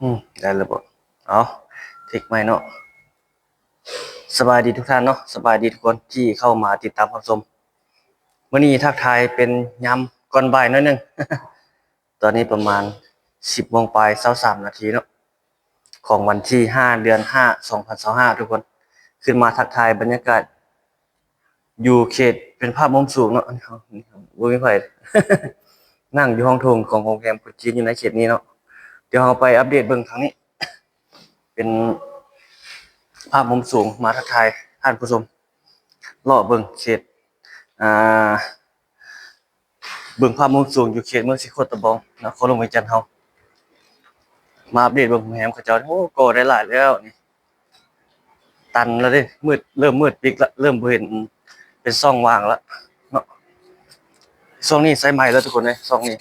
ອືມ ໄດ້ແລ້ວບໍ? ເອົາ ເທກໃໝ່ເນາະ. ສະບາຍດີທຸກທ່ານເນາະ, ສະບາຍດີທຸກຄົນທີ່ເຂົ້າມາຕິດຕາມຮັບຊົມ. ມື້ນີ້ທັກທາຍເປັນຍາມກ່ອນບ່າຍໜ້ອຍໜຶ່ງ. ຕອນນີ້ປະມານສິບໂມງປາຍຊາວສາມນາທີເນາະ ຂອງວັນທີຫ້າ ເດືອນຫ້າ ສອງພັນຊາວຫ້າ ທຸກຄົນ. ຂຶ້ນມາທັກທາຍບັນຍາກາດຢູ່ເຂດ ເປັນພາບມຸມສູງເນາະ, ບໍ່ມີໃຜ ນັ່ງຢູ່ຫ້ອງໂຖງຂອງໂຮງແຮມຄົນຈີນຢູ່ໃນເຂດນີ້ເນາະ. ດຽວເຮົາໄປອັບເດດເບິ່ງທາງນີ້ ເປັນພາບມຸມສູງ ມາທັກທາຍທ່ານຜູ້ຊົມ ເລາະເບິ່ງເຂດ ອ່າ ເບິ່ງພາບມຸມສູງຢູ່ເຂດເມືອງສີໂຄດຕະບອງ ນະຄອນຫຼວງວຽງຈັນເຮົາ. ມາອັບເດດເບິ່ງໂຮງແຮມເຂົາເຈົ້າ ໂອ້ ກໍ່ໄດ້ຫຼາຍແລ້ວນີ້. ຕັນແລ້ວເດ້ ມືດ ເລີ່ມມືດປິກລະ ເລີ່ມບໍ່ເຫັນເປັນຊ່ອງວ່າງລະເນາະ. ຊ່ອງນີ້ໃຊ້ໄມ້ແລ້ວທຸກຄົນເອີຍ ຊ່ອງນີ້.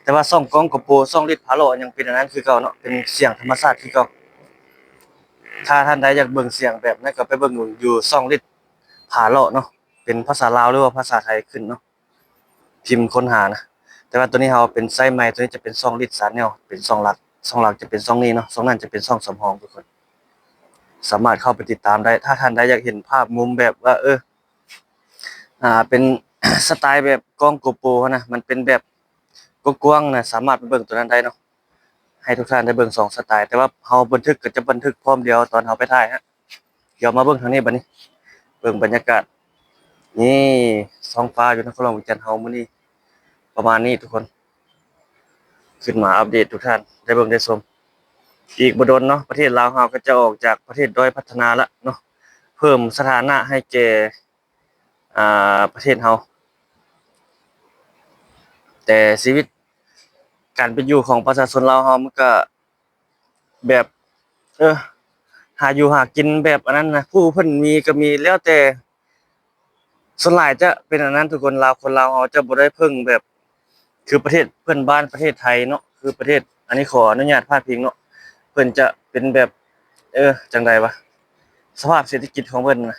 ແຕ່ວ່າຊ່ອງກ້ອງໂກໂປ ຊ່ອງລິດພາເລາະຍັງເປັນອັນນັ້ນຄືເກົ່າເນາະ, ເປັນສຽງທຳມະຊາດຄືເກົ່າ. ຖ້າທ່ານໃດຢາກເບິ່ງສຽງແບບນັ້ນ ກໍໄປເບິ່ງຢູ່ຊ່ອງລິດພາເລາະເນາະ, ເປັນພາສາລາວ ຫຼືວ່າພາສາໄທຂຶ້ນເນາະ. ພິມຄົ້ນຫານະ. ແຕ່ວ່າໂຕນີ້ເຮົາເປັນໃຊ້ໃໝ່, ໂຕນີ້ຈະເປັນຊ່ອງລິດຊາແນວ ເປັນຊ່ອງຫຼັກ, ຊ່ອງຫຼັກຈະເປັນຊ່ອງນີ້ເນາະ, ຊ່ອງນັ້ນຈະເປັນຊ່ອງສຳຮອງ ທຸກຄົນ. ສາມາດເຂົ້າໄປຕິດຕາມໄດ້ ຖ້າທ່ານໃດຢາກເຫັນພາບມຸມແບບວ່າ ເອີ ອ່າ ເປັນສະໄຕແບບກ້ອງໂກໂປຫັ້ນນະ, ມັນເປັນແບບກວ້າງໆນະ, ສາມາດໄປເບິ່ງໂຕນັ້ນໄດ້ເນາະ. ໃຫ້ທຸກທ່ານໄດ້ເບິ່ງສອງສະໄຕ, ແຕ່ວ່າເຮົາບັນທຶກກໍຈະບັນທຶກພ້ອມດຽວຕອນເຮົາໄປຖ່າຍຮະ. ດຽວມາເບິ່ງທາງນີ້ບັດນີ້ ເບິ່ງບັນຍາກາດ. ນີ້ ທ້ອງຟ້າຢູ່ນະຄອນຫຼວງວຽງຈັນເຮົາມື້ນີ້ປະມານນີ້ທຸກຄົນ, ຂຶ້ນມາອັບເດດທຸກທ່ານໄດ້ເບິ່ງໄດ້ຊົມ. ອີກບໍ່ດົນເນາະ ປະເທດລາວເຮົາກໍຈະອອກຈາກປະເທດດ້ອຍພັດທະນາລະເນາະ, ເພີ່ມສະຖານະໃຫ້ແກ່ ອ່າ ປະເທດເຮົາ. ແຕ່ຊີວິດການເປັນຢູ່ຂອງປະຊາຊົນລາວເຮົາ ມັນກະແບບ ເອີ ຫາຢູ່ຫາກິນແບບອັນນັ້ນນະ, ຜູ້ເພິ່ນມີກໍມີ ແລ້ວແຕ່ ສ່ວນຫຼາຍຈະເປັນອັນນັ້ນທຸກຄົນ. ລາວ ຄົນລາວເຮົາຈະບໍ່ໄດ້ເພິ່ງແບບ ຄືປະເທດເພື່ອນບ້ານປະເທດໄທເນາະ, ຄືປະເທດ ອັນນີ້ຂໍອະນຸຍາດພາດພິງເນາະ, ເພິ່ນຈະເປັນແບບ ເອີ ຈັ່ງໃດວະ ສະພາບເສດຖະກິດຂອງເພິ່ນນະ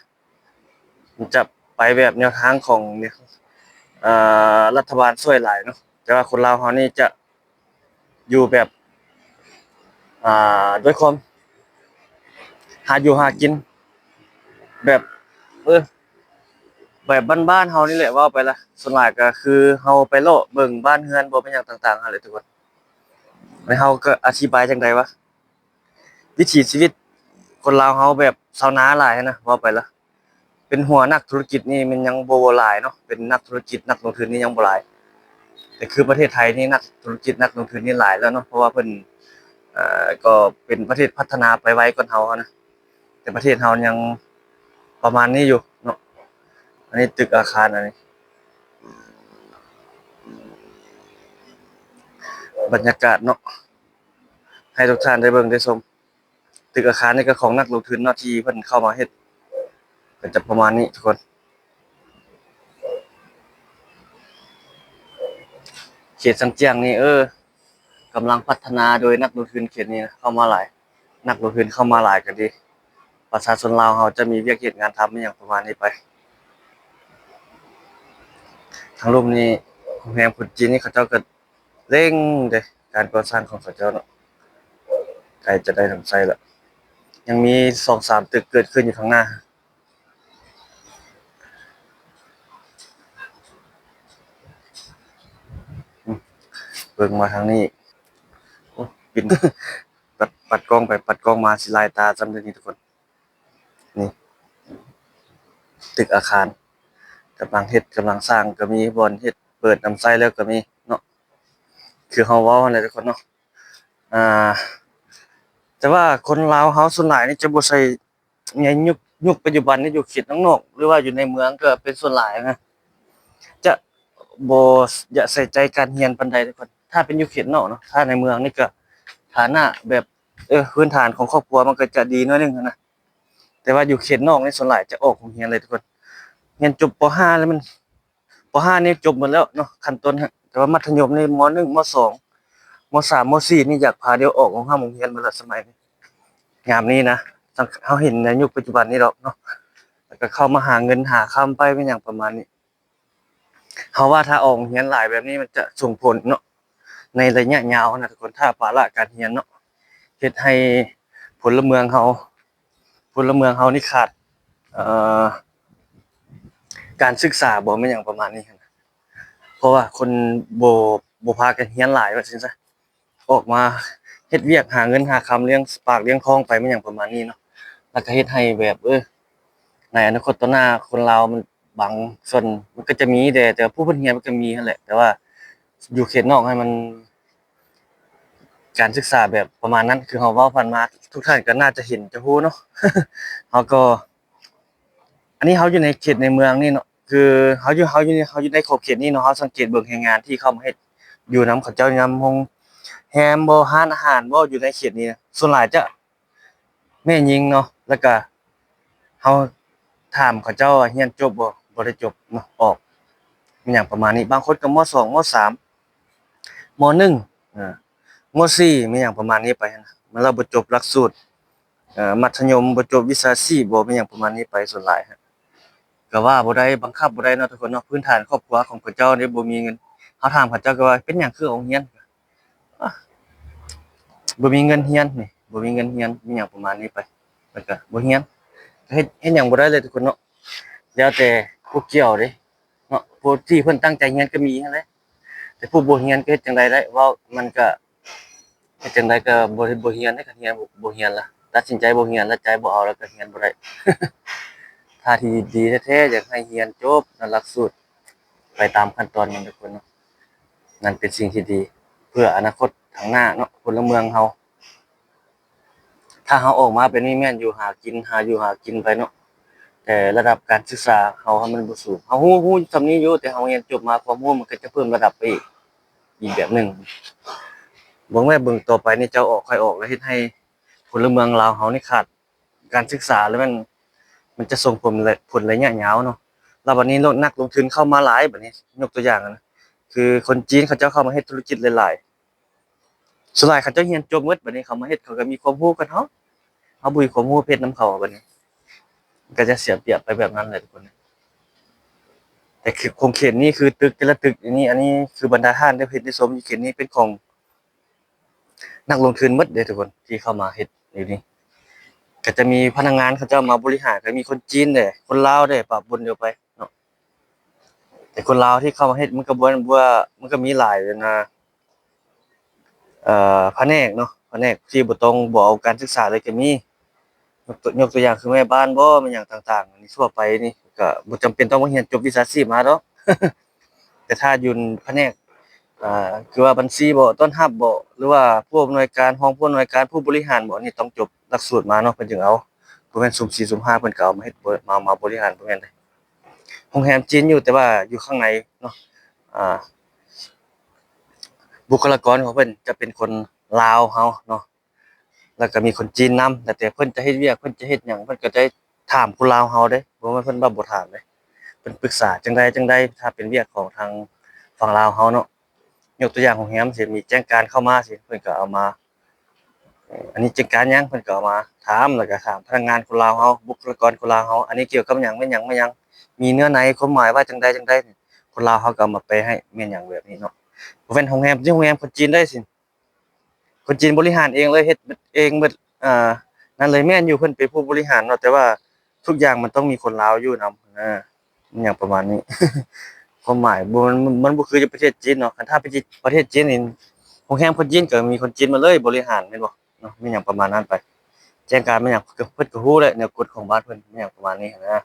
ມັນຈະໄປແບບແນວທາງຂອງ ເອີ ລັດຖະບານຊ່ວຍຫຼາຍເນາະ, ແຕ່ວ່າຄົນລາວເຮົານີ້ຈະຢູ່ແບບ ອ່າ ດ້ວຍຄວາມຫາຢູ່ຫາກິນແບບ ເອີ ແບບບ້ານໆເຮົານີ້ແຫຼະ ເວົ້າໄປລະ. ສ່ວນຫຼາຍກໍຄືເຮົາໄປເລາະເບິ່ງບ້ານເຮືອນ ບໍ່ແມ່ນຫຍັງຕ່າງໆຫັ້ນແຫຼະທຸກຄົນ. ແລ້ວເຮົາກໍອະທິບາຍຈັ່ງໃດວະ ວິຖີຊີວິດຄົນລາວເຮົາແບບຊາວນາຫຼາຍຫັ້ນນະ ເວົ້າໄປລະ. ເປັນຫົວນັກທຸລະກິດນີ້ມັນຍັງບໍ່ຫຼາຍເນາະ, ເປັນນັກທຸລະກິດນັກລົງທຶນນີ້ຍັງບໍ່ຫຼາຍ. ແຕ່ຄືປະເທດໄທນີ້ນັກທຸລະກິດນັກລົງທຶນນີ້ຫຼາຍແລ້ວເນາະ, ເພາະວ່າເພິ່ນ ເອີ ກໍເປັນປະເທດພັດທະນາໄປໄວກ່ອນເຮົາຫັ້ນນະ, ແຕ່ປະເທດເຮົາຍັງປະມານນີ້ຢູ່ເນາະ. ອັນນີ້ຕຶກອາຄານ ອັນນີ້ບັນຍາກາດເນາະ ໃຫ້ທຸກທ່ານໄດ້ເບິ່ງໄດ້ຊົມ. ຕຶກອາຄານນີ້ກໍຂອງນັກລົງທຶນເນາະ ທີ່ເພິ່ນເຂົ້າມາເຮັດ ກໍຈະປະມານນີ້ທຸກຄົນ. ເຂດຊັນຈຽງນີ້ ເອີ ກຳລັງພັດທະນາໂດຍນັກລົງທຶນເຂດນີ້ນະ ເຂົ້າມາຫຼາຍ, ນັກລົງທຶນເຂົ້າມາຫຼາຍກໍດີ. ປະຊາຊົນລາວເຮົາຈະມີວຽກເຮັດງານທຳ ອີ່ຫຍັງປະມານນີ້ໄປ. ທາງລຸ່ມນີ້ ໂຮງແຮມຄົນຈີນນີ້ ເຂົາເຈົ້າກໍ ເລັ່ງເດ້ ການກໍ່ສ້າງຂອງເຂົາເຈົ້າເນາະ, ໃກ້ຈະໄດ້ນຳໃຊ້ລະ. ຍັງມີສອງສາມຕຶກເກີດຂຶ້ນຢູ່ທາງໜ້າ. ອືມ ເບິ່ງມາທາງນີ້ ໂອ້ ປິ່ນ ປັດ ປັດກ້ອງໄປປັດກ້ອງມາ ຊິລາຍຕາສ່ຳໃດນີ້ທຸກຄົນ. ນີ້ ຕຶກອາຄານກຳລັງເຮັດ ກຳລັງສ້າງກໍມີ, ບ່ອນເຮັດເປີດນຳໃຊ້ແລ້ວກໍມີເນາະ, ຄືເຮົາເວົ້າຫັ້ນແຫຼະທຸກຄົນເນາະ. ອ່າ ແຕ່ວ່າຄົນລາວເຮົາສ່ວນຫຼາຍນີ້ຈະບໍ່ໃສ່ ໃນຍຸກ ຍຸກປັດຈຸບັນນີ້ ຢູ່ເຂດນອກໆ ຫຼືວ່າຢູ່ໃນເມືອງກໍເປັນສ່ວນຫຼາຍນະ ຈະບໍ່ຢາກໃສ່ໃຈການຮຽນປານໃດທຸກຄົນ. ຖ້າເປັນຢູ່ເຂດນອກເນາະ, ຖ້າໃນເມືອງນີ້ກໍຖານະແບບ ເອີ ພື້ນຖານຂອງຄອບຄົວມັນກໍຈະດີໜ້ອຍໜຶ່ງຫັ້ນນະ. ແຕ່ວ່າຢູ່ເຂດນອກນີ້ ສ່ວນຫຼາຍຈະອອກໂຮງຮຽນເລີຍທຸກຄົນ. ຮຽນຈົບ ປໍຫ້າ ແລ້ວມັນ ປໍຫ້າ ນີ້ຈົບໝົດແລ້ວເນາະ ຂັ້ນຕົ້ນ, ແຕ່ວ່າມັດທະຍົມນີ້ ມໍໜຶ່ງ ມໍສອງ ມໍສາມ ມໍສີ່ ນີ້ຢາກພາດຽວອອກໂຮງຮ່ຳໂຮງຮຽນໝົດແລ້ວສະໄໝນີ້. ຍາມນີ້ນະ ເຮົາເຫັນໃນຍຸກປັດຈຸບັນນີ້ດອກເນາະ, ແລ້ວກໍເຂົ້າມາຫາເງິນຫາຄຳໄປ ແມ່ນຫຍັງປະມານນີ້. ເຮົາວ່າຖ້າອອກໂຮງຮຽນຫຼາຍແບບນີ້ ມັນຈະສົ່ງຜົນເນາະ ໃນໄລຍະຍາວນະທຸກຄົນ ຖ້າປະລະການຮຽນເນາະ ເຮັດໃຫ້ພົນລະເມືອງເຮົາ ພົນລະເມືອງເຮົານີ້ຂາດ ເອີ ການສຶກສາບໍ ແມ່ນຫຍັງປະມານນີ້ຫັ້ນນະ ເພາະວ່າຄົນບໍ່ ບໍ່ພາກັນຮຽນຫຼາຍວ່າຊັ້ນຊະ ອອກມາເຮັດວຽກຫາເງິນຫາຄຳລ້ຽງປາກລ້ຽງທ້ອງໄປ ແມ່ນຫຍັງປະມານນີ້ເນາະ ແລ້ວກໍເຮັດໃຫ້ແບບ ເອີ ໃນອະນາຄົດຕໍ່ໜ້າຄົນລາວມັນບາງສ່ວນມັນກໍຈະມີແດ່ ແຕ່ຜູ້ເພິ່ນຮຽນມັນກໍມີຫັ້ນແຫຼະ ແຕ່ວ່າຢູ່ເຂດນອກຫັ້ນມັນ ການສຶກສາແບບປະມານນັ້ນ ຄືເຮົາເວົ້າຜ່ານມາ ທຸກທ່ານກໍໜ້າຈະເຫັນຈະຮູ້ເນາະ ເຮົາກໍ ອັນນີ້ເຮົາຢູ່ໃນເຂດໃນເມືອງນີ້ເນາະ ຄືເຮົາຢູ່ ເຮົາຢູ່ໃນ ເຮົາຢູ່ໃນຂອບເຂດນີ້ເນາະ ເຮົາສັງເກດເບິ່ງແຮງງານທີ່ເຂົ້າມາເຮັດຢູ່ນຳເຂົາເຈົ້າ ນຳໂຮງແຮມບໍ ຮ້ານອາຫານບໍ ຢູ່ໃນເຂດນີ້ນະ ສ່ວນຫຼາຍຈະແມ່ຍິງເນາະ ແລ້ວກະເຮົາຖາມເຂົາເຈົ້າວ່າຮຽນຈົບບໍ່ ບໍ່ໄດ້ຈົບເນາະ ອອກ ແມ່ນຫຍັງປະມານນີ້ ບາງຄົນກໍ ມໍສອງ ມໍສາມ ມໍໜຶ່ງ ເອີ ມໍສີ່ ແມ່ນຫຍັງປະມານນີ້ໄປຫັ້ນນະ ມັນລະບໍ່ຈົບຫຼັກສູດ ເອີ ມັດທະຍົມ ບໍ່ຈົບວິຊາຊີບບໍ ແມ່ນຫຍັງປະມານນີ້ໄປ ສ່ວນຫຼາຍຫັ້ນ ກໍວ່າບໍ່ໄດ້ ບັງຄັບບໍ່ໄດ້ເນາະທຸກຄົນເນາະ ພື້ນຖານຄອບຄົວຂອງເຂົາເຈົ້ານີ້ບໍ່ມີເງິນ ເຮົາຖາມເຂົາເຈົ້າກໍວ່າ ເປັນຫຍັງຄືອອກຮຽນ ອາ ບໍ່ມີເງິນຮຽນນີ້ ບໍ່ມີເງິນຮຽນ ມີຫຍັງປະມານນີ້ໄປ ແລ້ວກໍບໍ່ຮຽນ ກໍເຮັດ ເຮັດຫຍັງບໍ່ໄດ້ເລີຍທຸກຄົນເນາະ ແລ້ວແຕ່ຜູ້ກ່ຽວເດ້ເນາະ ຜູ້ທີ່ເພິ່ນຕັ້ງໃຈຮຽນກໍມີຫັ້ນແຫຼະ ແຕ່ຜູ້ບໍ່ຮຽນກໍເຮັດຈັ່ງໃດໄດ້ ເວົ້າມັນກໍ ເຮັດຈັ່ງໃດກໍບໍ່ ບໍ່ຮຽນເດ້ ຄັນຮຽນ ບໍ່ຮຽນລະ ຕັດສິນໃຈບໍ່ຮຽນລະ ໃຈບໍ່ເອົາລະ ກໍຮຽນບໍ່ໄດ້ ຖ້າທີ່ດີແທ້ໆ ຢາກໃຫ້ຮຽນຈົບນະຫຼັກສູດ ໄປຕາມຂັ້ນຕອນມັນທຸກຄົນເນາະ ນັ້ນເປັນສິ່ງທີ່ດີ ເພື່ອອະນາຄົດຂ້າງໜ້າເນາະ ພົນລະເມືອງເຮົາ ຖ້າເຮົາອອກມາແບບນີ້ແມ່ນຢູ່ຫາກິນ ຫາຢູ່ຫາກິນໄປເນາະ ແຕ່ລະດັບການສຶກສາເຮົາມັນບໍ່ສູງ ເຮົາຮູ້ ຮູ້ສ່ຳນີ້ຢູ່ ແຕ່ເຮົາຮຽນຈົບມາ ຄວາມຮູ້ມັນກໍຈະເພີ່ມລະດັບໄປອີກ ອີກແບບໜຶ່ງ ເບິ່ງແມ້ ເບິ່ງຕໍ່ໄປນີ້ ເຈົ້າອອກຂ້ອຍອອກ ແລ້ວເຮັດໃຫ້ພົນລະເມືອງລາວເຮົານີ້ຂາດການສຶກສາ ແລ້ວມັນ ມັນຈະສົ່ງຜົນ ຜົນໄລຍະຍາວເນາະ ແລ້ວບັດນີ້ນັກລົງທຶນເຂົ້າມາຫຼາຍ ບັດນີ້ຍົກຕົວຢ່າງນະ ຄືຄົນຈີນເຂົາເຈົ້າເຂົ້າມາເຮັດທຸລະກິດຫຼາຍໆ ສ່ວນຫຼາຍເຂົາເຈົ້າຮຽນຈົບໝົດ ບັດນີ້ເຂົາມາເຮັດ ເຂົາກໍມີຄວາມຮູ້ກວ່າເຮົາ ເຮົາບໍ່ມີຄວາມຮູ້ ເຮັດນຳເຂົາ ບັດນີ້ກໍຈະເສຍປຽບໄປແບບນັ້ນແຫຼະທຸກຄົນ ແຕ່ຄືຂົງເຂດນີ້ ຄືຕຶກແຕ່ລະຕຶກນີ້ ອັນນີ້ຄືບັນດາທ່ານໄດ້ເຫັນໄດ້ຊົມຢູ່ເຂດນີ້ ເປັນຂອງນັກລົງທຶນໝົດເດ້ທຸກຄົນ ທີ່ເຂົ້າມາເຮັດຢູ່ນີ້ ກໍຈະມີພະນັກງານເຂົາເຈົ້າມາບໍລິຫານ ກໍມີຄົນຈີນແດ່ ຄົນລາວແດ່ ປະປົນຢູ່ໄປເນາະ ແຕ່ຄົນລາວທີ່ເຂົ້າມາເຮັດ ມັນກໍບໍ່ ບໍ່ ມັນກໍມີຫຼາຍນະ ເອີ ພະແນກເນາະ ພະແນກທີ່ບໍ່ຕ້ອງ ບໍ່ເອົາການສຶກສາເລີຍກໍມີ ຍົກຕົວ ຍົກຕົວຢ່າງຄືແມ່ບ້ານບໍ ແມ່ນຫຍັງຕ່າງໆ ອັນນີ້ທົ່ວໄປນີ້ ກໍບໍ່ຈຳເປັນຕ້ອງມາຮຽນຈົບວິຊາຊີບມາດອກ ແຕ່ຖ້າຢູ່ພະແນກ ເອີ ຄືວ່າບັນຊີບໍ ຕ້ອນຮັບບໍ ຫຼືວ່າຜູ້ອຳນວຍການ ຮອງຜູ້ອຳນວຍການ ຜູ້ບໍລິຫານບໍ ອັນນີ້ຕ້ອງຈົບຫຼັກສູດມາເນາະ ເພິ່ນຈຶ່ງເອົາ ບໍ່ແມ່ນຊຸມສີ່ຊຸມຫ້າ ເພິ່ນກໍເອົາມາເຮັດ ເອົາມາ ມາບໍລິຫານ ບໍ່ແມ່ນເດ້ ໂຮງແຮມຈີນຢູ່ ແຕ່ວ່າຢູ່ຂ້າງໃນເນາະ ອາ ບຸກຄະລາກອນຂອງເພິ່ນຈະເປັນຄົນລາວເຮົາເນາະ ແລ້ວກໍມີຄົນຈີນນຳ ແລ້ວແຕ່ເພິ່ນຈະເຮັດວຽກ ເພິ່ນຈະເຮັດຫຍັງ ເພິ່ນກໍໄດ້ຖາມຄົນລາວເຮົາເດ້ ບໍ່ແມ່ນເພິ່ນວ່າບໍ່ຖາມເດ້ ເພິ່ນປຶກສາຈັ່ງໃດຈັ່ງໃດ ຖ້າເປັນວຽກຂອງທາງຝັ່ງລາວເຮົາເນາະ ຍົກຕົວຢ່າງໂຮງແຮມຊີ້ ມີແຈ້ງການເຂົ້າມາຊີ້ ເພິ່ນກໍເອົາມາ ເອີ ອັນນີ້ແຈ້ງການຫຍັງ ເພິ່ນກໍເອົາມາຖາມ ແລ້ວກໍຖາມພະນັກງານຄົນລາວເຮົາ ບຸກຄະລາກອນຄົນລາວເຮົາ ອັນນີ້ກ່ຽວກັບຫຍັງ ແມ່ນຫຍັງ ແມ່ນຫຍັງ ມີເນື້ອໃນ ຄວາມໝາຍວ່າຈັ່ງໃດຈັ່ງໃດ ຄົນລາວເຮົາກໍເອົາມາແປໃຫ້ ແມ່ນຫຍັງແບບນີ້ເນາະ ບໍ່ແມ່ນໂຮງແຮມ ໂຮງແຮມຄົນຈີນໄດ້ຊີ້ ຄົນຈີນບໍລິຫານເອງເລີຍ ເຮັດເອງເບິດ ອ່າ ນັ້ນເລີຍ ແມ່ນຢູ່ເພິ່ນເປັນຜູ້ບໍລິຫານເນາະ ແຕ່ວ່າທຸກຢ່າງມັນຕ້ອງມີຄົນລາວຢູ່ນຳ ອາ ຫຍັງປະມານນີ້ ຄວາມໝາຍບໍ່ ມັນ ມັນບໍ່ຄືຢູ່ປະເທດຈີນເນາະ ຄັນຖ້າໄປຈີນ ປະເທດຈີນນີ້ ໂຮງແຮມຄົນຈີນກໍມີຄົນຈີນມາເລີຍບໍລິຫານແມ່ນບໍ່ເນາະ ແມ່ນຫຍັງປະມານນັ້ນໄປ ແຈ້ງການແມ່ນຫຍັງ ເພິ່ນກໍຮູ້ແຫຼະ ແນວກົດຂອງບ້ານເພິ່ນ ແມ່ນຫຍັງປະມານນີ້ຫັ້ນນະ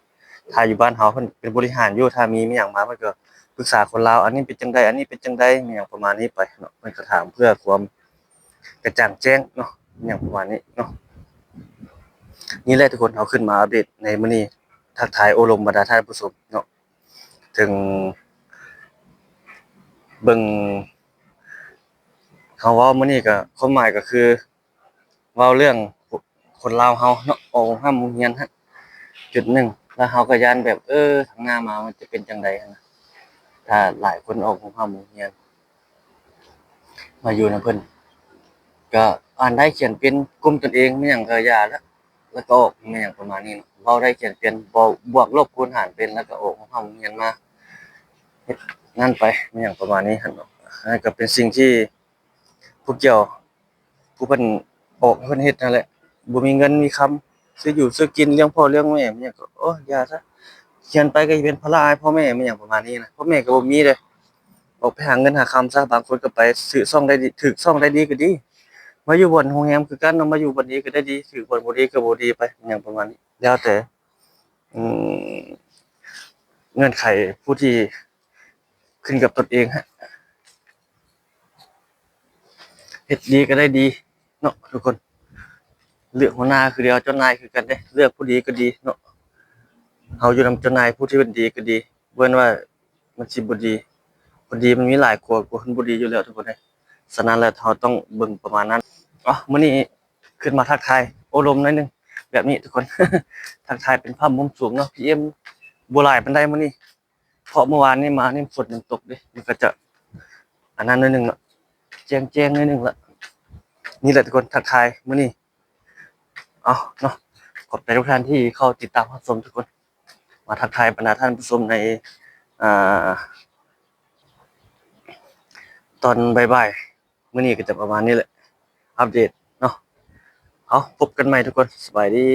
ຖ້າຢູ່ບ້ານເຮົາເພິ່ນເປັນບໍລິຫານຢູ່ ຖ້າມີແມ່ນຫຍັງມາເພິ່ນກໍປຶກສາຄົນລາວ ອັນນີ້ເປັນຈັ່ງໃດ ອັນນີ້ເປັນຈັ່ງໃດ ແມ່ນຫຍັງປະມານນີ້ໄປເນາະ ເພິ່ນກໍຖາມເພື່ອຄວາມ ກະຈ່າງແຈ້ງເນາະ ຫຍັງປະມານນີ້ເນາະ ນີ້ແຫຼະທຸກຄົນ ເຮົາຂຶ້ນມາອັບເດດໃນມື້ນີ້ ທັກທາຍໂອ້ລົມບັນດາທ່ານຜູ້ຊົມເນາະ ເຖິງເບິ່ງ ເຮົາເວົ້າມື້ນີ້ກໍ ຄວາມໝາຍກໍຄື ເວົ້າເລື່ອງຄົນລາວເຮົາເນາະ ອອກໂຮງຮ່ຳໂຮງຮຽນຫັ້ນຈຸດໜຶ່ງ ແລ້ວເຮົາກໍຢ້ານແບບ ເອີ ທາງໜ້າມາມັນຈະເປັນຈັ່ງໃດຫັ້ນນະ ຖ້າຫຼາຍຄົນອອກໂຮງຮ່ຳໂຮງຮຽນ ມາຢູ່ນຳເພິ່ນ ກໍອ່ານໄດ້ຂຽນເປັນ ກຸ່ມຕົນເອງແມ່ນຫຍັງກໍຢ່າລະ ແລ້ວກໍອອກ ແມ່ນຫຍັງປະມານນີ້ເນາະ ເວົ້າໄດ້ຂຽນເປັນ ບວກລົບຄູນຫານເປັນ ແລ້ວກໍອອກໂຮງຮ່ຳໂຮງຮຽນມາ ເຮັດນັ້ນໄປ ແມ່ນຫຍັງປະມານນີ້ຫັ້ນເນາະ ອັນນັ້ນກໍເປັນສິ່ງທີ່ ຜູ້ກ່ຽວ ຜູ້ເພິ່ນອອກໃຫ້ເພິ່ນເຮັດນັ້ນແຫຼະ ບໍ່ມີເງິນມີຄຳ ຊື້ຢູ່ຊື້ກິນ ລ້ຽງພໍ່ລ້ຽງແມ່ ແມ່ນຫຍັງກໍ ໂອ້ຍ ຢ່າຊະ ຮຽນໄປກໍຊິເປັນພາລະໃຫ້ພໍ່ແມ່ ແມ່ນຫຍັງປະມານນີ້ນະ ພໍ່ແມ່ກໍບໍ່ມີເດ້ ອອກໄປຫາເງິນຫາຄຳຊະ ບາງຄົນກໍໄປຖືກຊ່ອງໄດ້ດີ ຖືກຊ່ອງໄດ້ດີກໍດີ ມາຢູ່ບ່ອນໂຮງແຮມຄືກັນເນາະ ມາຢູ່ບ່ອນດີກໍໄດ້ດີ ຖືກບ່ອນບໍ່ດີກໍບໍ່ດີໄປ ຫຍັງປະມານນີ້ ແລ້ວແຕ່ ອືມ ເງື່ອນໄຂຜູ້ທີ່ຂຶ້ນກັບຕົນເອງຮະ ເຮັດດີກໍໄດ້ດີເນາະທຸກຄົນ ເລືອກຫົວໜ້າຄືດຽວ ເຈົ້ານາຍຄືກັນເດ້ ເລືອກຜູ້ດີກໍດີເນາະ ເຮົາຢູ່ນຳເຈົ້ານາຍຜູ້ທີ່ເພິ່ນດີກໍດີ ບໍ່ແມ່ນວ່າມັນຊິບໍ່ດີ ຄົນດີມັນມີຫຼາຍກວ່າ ກວ່າຄົນບໍ່ດີຢູ່ແລ້ວທຸກຄົນເອີຍ ສະນັ້ນແລ້ວເຮົາຕ້ອງເບິ່ງປະມານນັ້ນ. ເອົາ ມື້ນີ້ຂຶ້ນມາທັກທາຍໂອ້ລົມໜ້ອຍໜຶ່ງແບບນີ້ທຸກຄົນ ທັກທາຍເປັນພາບມຸມສູງເນາະ ພີເອັມບໍ່ຫຼາຍປານໃດມື້ນີ້ ເພາະເມື່ອວານນີ້ມານີ້ຝົນຍັງຕົກເດ້ ມັນກໍຈະອັນນັ້ນໜ້ອຍໜຶ່ງເນາະ ແຈ້ງໆໜ້ອຍໜຶ່ງລະ ນີ້ແຫຼະທຸກຄົນ ທັກທາຍມື້ນີ້ ເອົາເນາະ ຂອບໃຈທຸກທ່ານທີ່ເຂົ້າຕິດຕາມຮັບຊົມທຸກຄົນ ມາທັກທາຍບັນດາທ່ານຜູ້ຊົມໃນ ອ່າ ຕອນບ່າຍໆ ມື້ນີ້ກໍຈະປະມານນີ້ແຫຼະ ອັບເດດເນາະ ເອົາ ພົບກັນໃໝ່ທຸກຄົນ ສະບາຍດີ.